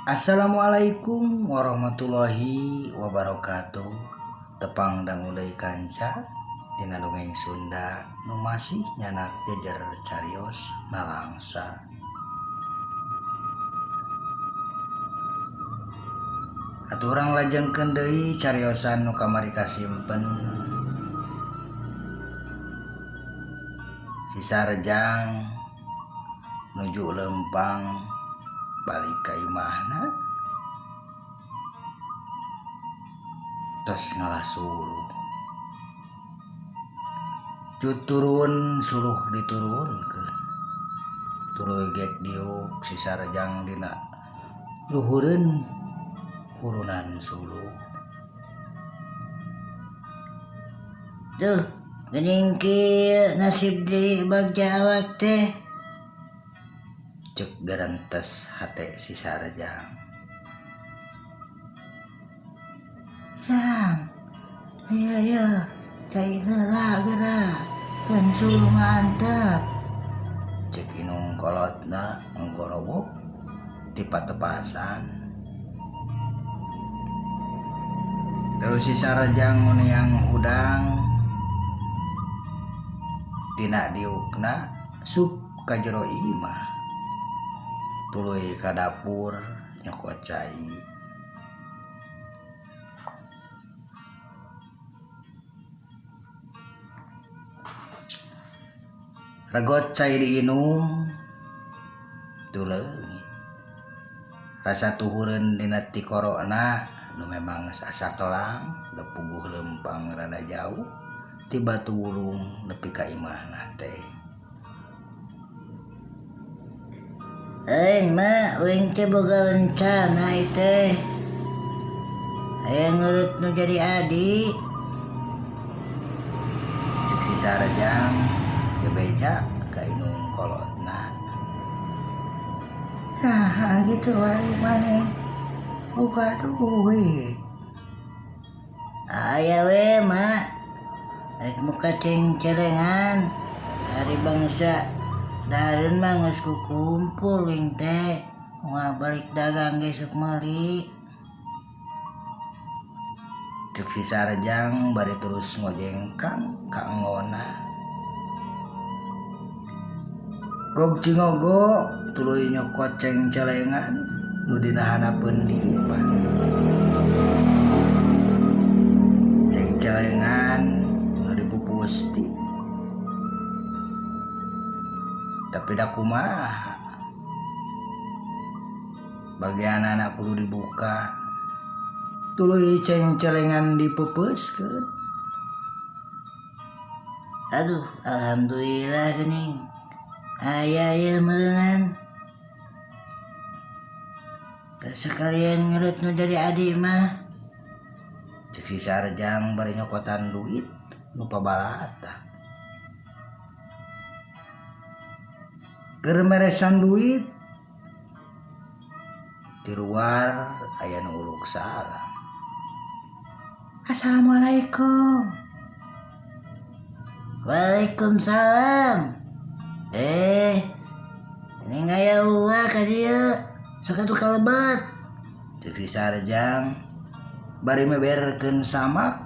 Assalamualaikum warahmatullahi wabarakatuh. Tepang dangu deui kanca dina dongeng Sunda nu masih nyanak jejer carios nalangsa. Atuh urang lajengkeun deui cariosan nu kamari kasimpen. Si Sarjang nuju lempang balik ka imahna tos ngalah suluh. Cuturun suluh diturunkeun tuluy gek diuk si Sarjang dina luhureun hurunan suluh. Duh, geuning kieu nasib diri bagja awak teh. Cek garentes hate si Sarjang. Jang, ieu ieu cai heula geura keun suluh mantep. Cek inung kolotna nggorowok ti patepasan. Terus si Sarjang nguniang hudang tina diukna sup ka jero imah tuluy ka dapur nyokot cai. Regot cai diinum tu leungit. Rasa tuhureun dina tikorona nu memang geus asa kelang da puguh leumpang rada jauh ti Batu Wulung nepi ka imahna teh. Euy ma, uing teh boga rencana ieu teh. Hayang ngeureut nu jadi adi. Cek si Sarjang bebeja ka inung kolotna. Saha kitu wali maneh buka duit. Aya we ma, rek muka cengcelengan ari bangsa dahareun mah geus kukumpul uing teh moal balik dagang ge sok meuli. Cek si Sarjang bari terus ngojengkang ka enggona. Gog cingogo tuluy nyokot cengcelengan nu dina hanapeun dipan. Cengcelengan nu dipupusti. Tapi da kumaha bagianana kudu dibuka. Tuluy cengcelengan dipepeuskeun. Aduh, alhamdulillah geuning. Aya ieu meureunan. Sekalian ngereut nu jadi adi mah. Cek si Sarjang bari nyokotan duit nu pabalata. Keur meresan duit di luar aya nu uluk salam. Assalamualaikum. Waalaikumsalam. Ini ngaya uwa ka dieu. Sok atuh kalebet. Cek si Sarjang bari meberkeun samak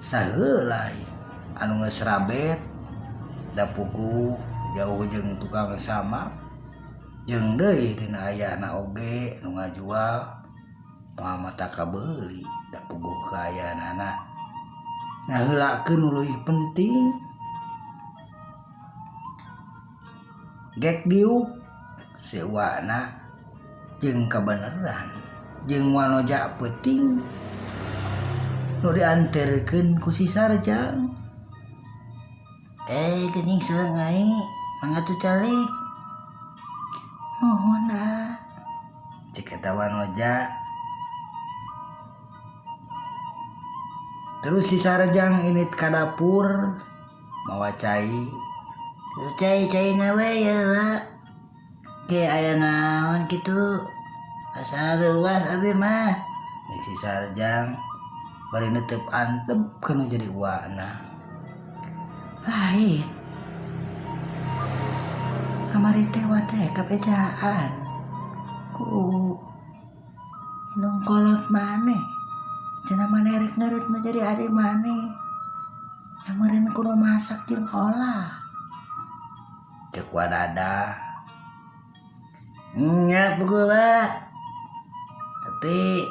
saheulai anu geus rabet da puguh jauh jeung tukang samak jeung deui dina ayahna oge nu ngajual moal mata kabeuli da puguh kaayaanana ngaheulakeun nu leuwih penting. Gek diuk si uwana jeung kabeneran jeung wanoja peuting nu dianterkeun ku si Sarjang. Geuning saha ngai mangga tuh calik. Nuhun ah. Cek eta wanoja. Terus si Sarjang init ka dapur mawa cai. Cai cai na we ya lah. Ge aya naon kitu? Asa leuwas abi mah. Cek si Sarjang bari netep antep kana jadi uwana. Lain. Kamari teh wa teh kabejaan. Ku Indung kolot maneh cenah maneh rek ngeureut nu jadi adi maneh. Nya meureun kudu masak jeung olah. Cek Wadada. Nya puguh Wa. Tapi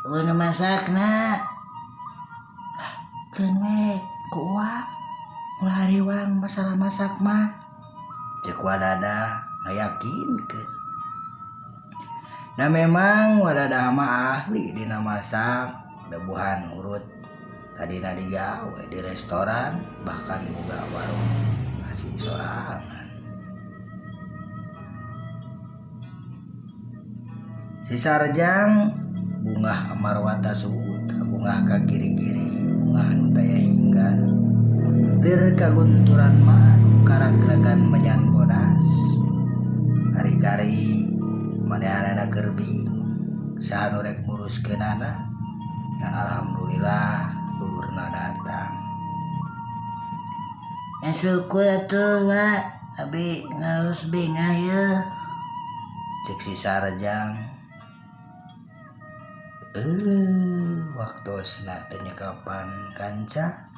eueuh nu masakna. Lah keun we ku Uwa ulah hariwang masalah masak mah. Cek Wadada ngayakinkeun. Da memang Wadada mah ahli dina masak, debuhan urut tadina digawe di restoran bahkan boga warung nasi sorangan. Si Sarjang bungah amarwata suta bungah ka giri-giri bungah anu taya hinggan lir kagunturan madu karagragan menyan bodas kari-kari manehanana keur bingung saha nu rek nguruskeunana nah alhamdulillah dulurna datang. Ya syukur atuh Wa, abi ngalus bingah yeuh. Cek si Sarjang. Euleuh waktosna teu nyekapan kanca.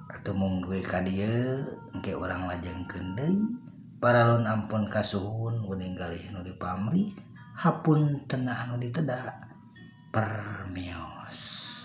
Atuh mung dugi ka dieu engke urang lajengkeun deui. Paralun ampun kasuhun uning galih nu dipamrih hapuntenna anu diteda. Permios.